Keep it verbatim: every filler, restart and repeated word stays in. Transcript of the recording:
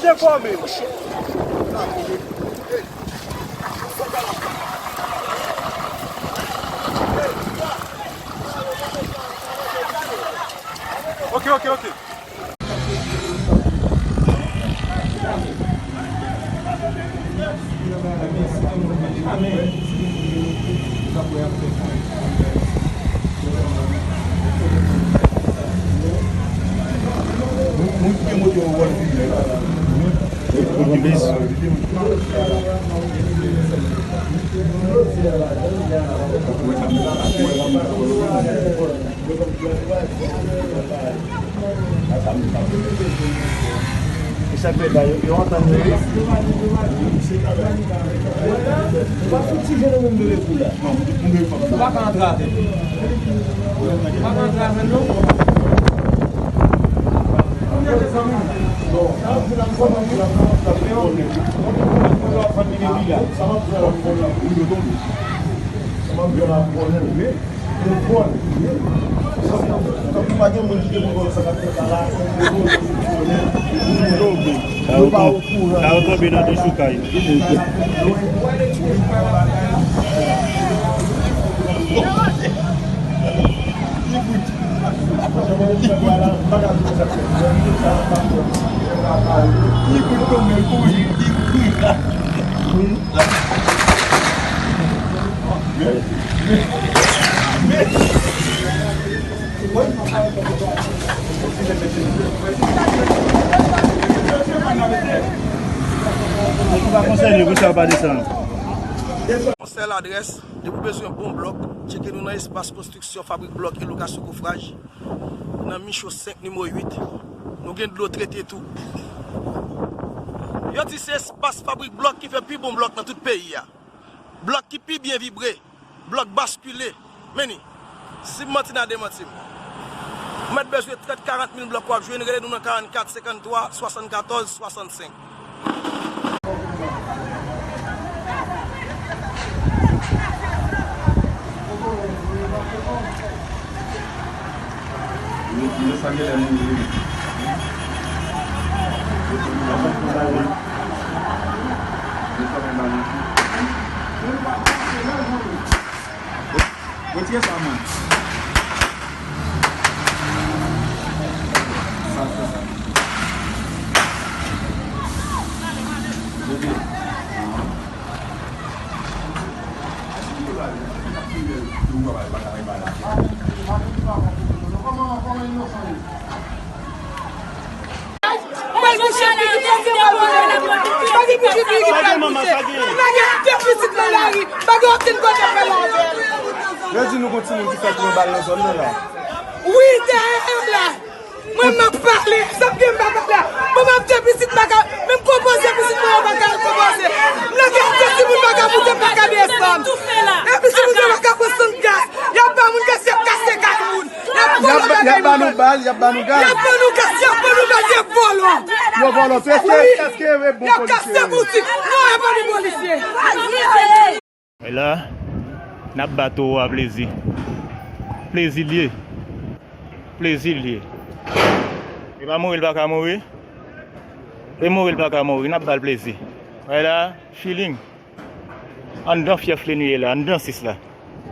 Te fòme. Ok, ok, ok. E sa k fè ba yo, yo antann yo ye. Yo pa fouti jwenn menm de lekou la. Ou pa ka antre avè l. Ou pa ka antre avè l, non. Sa yo tonbe nan dechoukay. Ou pa konsène, pou sa w pa desann. Yon sèl adrès, depi w bezwen bon blòk, tcheke nou nan espas konstriksyon, fabrik blòk e lokasyon kofraj, nan Micho senk, nimewo uit. Nou gen dlo trete tou. Yo di se espas fabrik blòk ki fè pi bon blòk nan tout peyi a. Blòk ki pi byen vibre. Blòk baskile. Men ni. Si m manti n a demanti m. Ou mèt bezwen trant, karant mil blòk w ap jwenn, rele nou nan karannkat, senkanntwa, swasannkatòz, swasannsenk. Retire sa, man. Sa, sa, sa. Retire. Mwen kouche pitit, pa gen pitit li ki pral kouche. Mwen gen de pitit nan lari, pa gen okenn kote fè lavel. Yo di nou gon timoun ki fèk pran bal nan zòn nan la. Wi, dèyè yo la. Mwen m ap pale, sa m gen m pa pale. Mwen m ap de pitit m pa ka, menm konpoze pitit mwen yo pa ka konpoze. M nan katye timoun pa ka moute, pa ka desann. Epi timoun yo pa ka pran sant gas. Y ap ba moun gas, y ap kase kay moun. Y ap vòlò bagay moun. Y ap ba nou bal, y ap ba nou gaz. Y ap ban nou gas, y ap ban nou gaz, y ap vòlò. Yo vòlò tou. Èske, èske e bon polisye yo ye? Y ap kase boutik. Non, e pa de polisye. E la, n ap ba towo a plezi. Plezi l ye. Plezi l ye. E pa mouri l pa ka mouri. E mouri l pa ka mouri. N ap ba l plezi. Wè la, feeling. Anndan fyèf li nou ye la, anndan sis la.